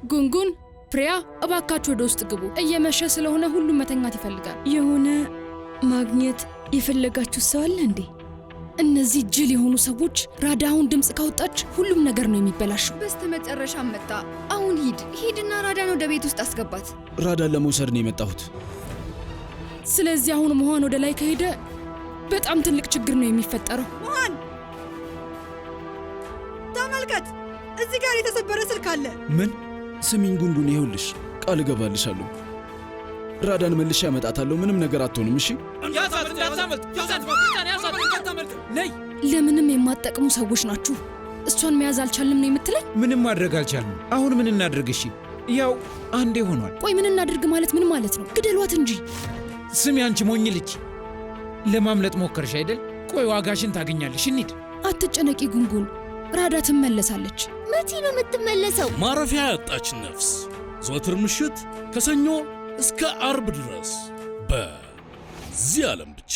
ጉንጉን፣ ፍሬያ፣ እባካችሁ ወደ ውስጥ ግቡ። እየመሸ ስለሆነ ሁሉም መተኛት ይፈልጋል። የሆነ ማግኘት የፈለጋችሁ ሰው አለ እንዴ? እነዚህ ጅል የሆኑ ሰዎች፣ ራዳ አሁን ድምፅ ካወጣች ሁሉም ነገር ነው የሚበላሸው። በስተመጨረሻ መጣ። አሁን ሂድ ሂድና ራዳን ወደ ቤት ውስጥ አስገባት። ራዳን ለመውሰድ ነው የመጣሁት። ስለዚህ አሁን መሆን ወደ ላይ ከሄደ በጣም ትልቅ ችግር ነው የሚፈጠረው። መሆን ተመልከት፣ እዚህ ጋር የተሰበረ ስልክ አለ። ምን? ስሚኝ ጉንጉን፣ ይኸውልሽ ቃል እገባልሻለሁ ራዳን መልሼ አመጣታለሁ። ምንም ነገር አትሆንም። እሺ? ለምንም የማትጠቅሙ ሰዎች ናችሁ። እሷን መያዝ አልቻልንም ነው የምትለኝ? ምንም ማድረግ አልቻልንም። አሁን ምን እናድርግ? እሺ፣ ያው አንዴ ሆኗል። ቆይ ምን እናድርግ ማለት ምን ማለት ነው? ግደሏት እንጂ። ስሚ አንቺ ሞኝ ልጅ፣ ለማምለጥ ሞከርሽ አይደል? ቆይ ዋጋሽን ታገኛለሽ። እንሂድ። አትጨነቂ ጉንጉን፣ ራዳ ትመለሳለች። መቼ ነው የምትመለሰው? ማረፊያ ያጣች ነፍስ ዘወትር ምሽት ከሰኞ እስከ አርብ ድረስ በዚህ ዓለም ብቻ።